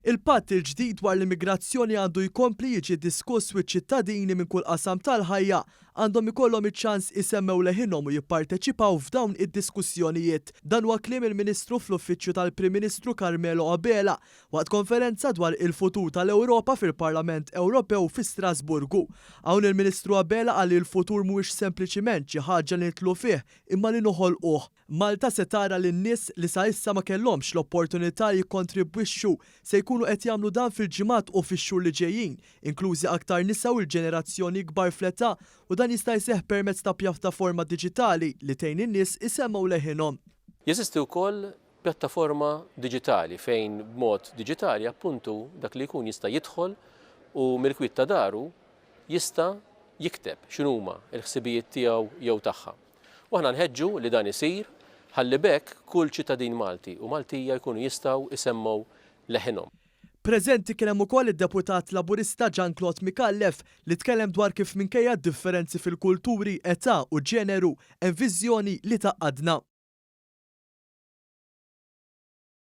Il-Patt il-ġdid dwar l-immigrazzjoni għandu jkompli jiġi diskuss u ċ-ċittadini minn kull qasam tal-ħajja għandhom ikollhom iċ-ċans isemmgħu leħinhom u jipparteċipaw f'dawn id-diskussjonijiet. Dan huwa kliem il-Ministru fl-Uffiċċju tal-Prim Ministru Carmelo Abela waqt konferenza dwar il-futur tal-Ewropa fil-Parlament Ewropew fi Strasburgu. Hawn il-Ministru Abela qal li l-futur mhuwiex sempliċiment xi ħaġa li nidħlu fih imma li noħolquh. Malta se tara li n-nies li sa issa ma kellhomx l-opportunità jikkontribwixxu se jkunu qed jagħmlu dan fil-ġimgħat u fix-xhur li ġejjin, inklużi aktar nisa u l-ġenerazzjoni ikbar fl-età, u dan jista' jseħħ permezz ta' pjattaforma diġitali li tgħin in-nies isemmgħu leħinhom. Jeżisti wkoll pjattaforma diġitali fejn b'mod diġitali appuntu dak li jkun jista' jidħol u mill-kwiet ta' daru jista' jikteb x'inhuma l-ħsibijiet tiegħu jew tagħha. U aħna nħeġġu li dan isir ħalli b'hekk kull ċittadin Malti u Maltija jkunu jistgħu jsemmgħu leħinhom. Preżenti kien hemm ukoll id-Deputat Laburista Jean Claude Micallef li tkellem dwar kif minkejja d-differenzi fil-kulturi, età u ġeneru, hemm viżjoni li tgħaqqadna.